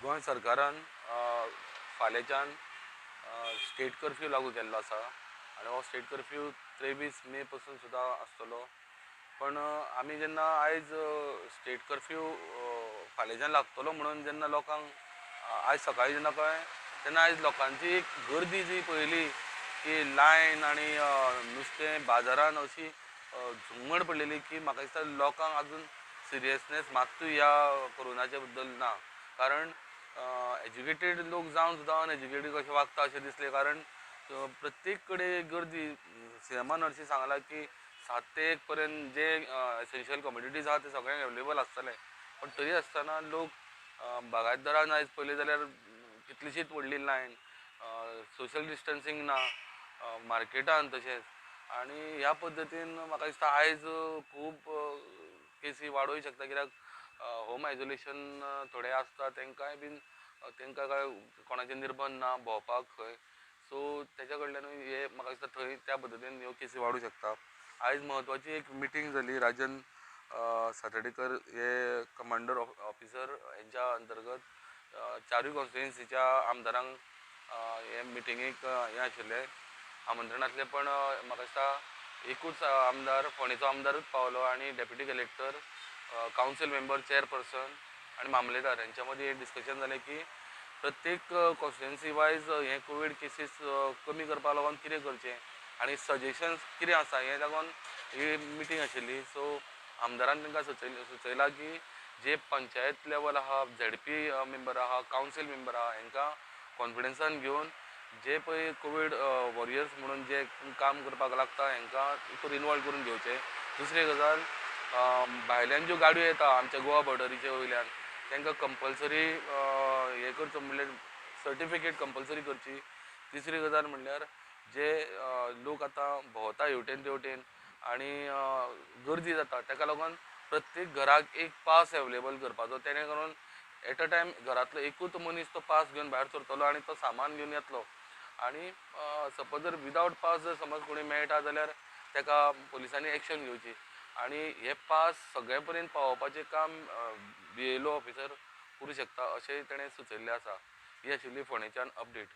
गोंय सरकारान फाल्यांच्यान state curfew लागू केल्लो आसा आनी हो स्टेट कर्फ्यू 23 मे पासून सुद्दां आसतलो. पण आमी जेन्ना आयज स्टेट कर्फ्यू फाल्यांच्यान लागतलो म्हणून जेन्ना लोकांक आयज सकाळीं जेन्ना कळ्ळें तेन्ना आयज लोकांची एक गर्दी जी पळयली की लायन आनी नुस्तें बाजारान अशी झुंगड पडलेली की म्हाका दिसता लोकांक अजून सिरियसनेस मात्तूय ह्या कोरोनाच्या बद्दल ना. कारण एज्युकेटेड लोक जावन सुद्दां अनएज्युकेटेड कशें वागता अशें दिसलें. कारण प्रत्येक कडेन गर्दी. सीएमान हरशीं सांगलां की 7 ते 1 पर्यंत जे एसेन्शियल कमोडिटीज आहा ते सगळ्यांक अवेलेबल आसतले, पण तरी आसतना लोक बागायतदारान आयज पळयलें जाल्यार कितलीशीच व्हडली लायन, सोशल डिस्टन्सींग ना मार्केटान तशेंच. आनी ह्या पद्दतीन म्हाका दिसता आयज खूब केसी वाडोवंक शकता, कित्याक होम आयसोलेशन थोडे आसता तांकांय बीन तांकां काय कोणाचे निर्बंध ना भोंवपाक खंय, सो तेच्या कडल्यानूय हे म्हाका दिसता थंय त्या पद्दतीन ह्यो केसी वाडूंक शकता. आयज म्हत्वाची एक मिटींग जाली राजन सातर्डेकर हे कमांडर ऑफिसर हेंच्या अंतर्गत चारूय कॉन्स्टिट्युएन्सीच्या आमदारांक हे मिटिंगेक हें आशिल्लें आमंत्रण आसलें. पण म्हाका दिसता एकूच आमदार फोंडेचो आमदारूच पावलो आनी deputy collector, council member, chairperson आनी मामलेदार हेंच्या मदीं एक डिस्कशन जालें की प्रत्येक कॉन्स्टिट्युएन्सी वायज हे कोवीड केसीस कमी करपाक लागून कितें करचें आनी सजेशन्स कितें आसा हें लागून ही मिटींग आशिल्ली. सो आमदारान तांकां सुचयलां की जे पंचायत लेवल आहा, झेडपी मेंबर आहा, कावन्सील मेंबर आहा, हेंकां कॉन्फिडन्सान घेवन जे पळय कोवीड वॉरियर्स म्हणून जे काम करपाक लागता हेंकां तितून इनवॉल्व करून घेवचें. दुसरी गजाल, भायल्यान ज्यो गाडयो येता आमच्या गोवा बॉर्डरीच्या वयल्यान तांकां कंपल्सरी हें करचो म्हणल्यार सर्टिफिकेट कंपल्सरी करची. तिसरी गजाल म्हणल्यार जे लोक आतां भोंवता हेवटेन तेवटेन आनी गर्दी जाता ताका लागून प्रत्येक घराक एक पास अवेलेबल करपाचो, तेणे करून एट अ टायम घरांतलो एकूच मनीस तो पास घेवन भायर सरतलो आनी तो सामान घेवन येतलो. आनी सपोज जर विदावट पास जर समज कोणी मेळटा जाल्यार ताका पुलिसांनी एक्शन घेवची आनी हे पास सगळे पर्यंत पावोवपाचें काम BLO officer करूं शकता अशें ताणें सुचयल्लें आसा. ही आशिल्ली फोंडेच्यान अपडेट.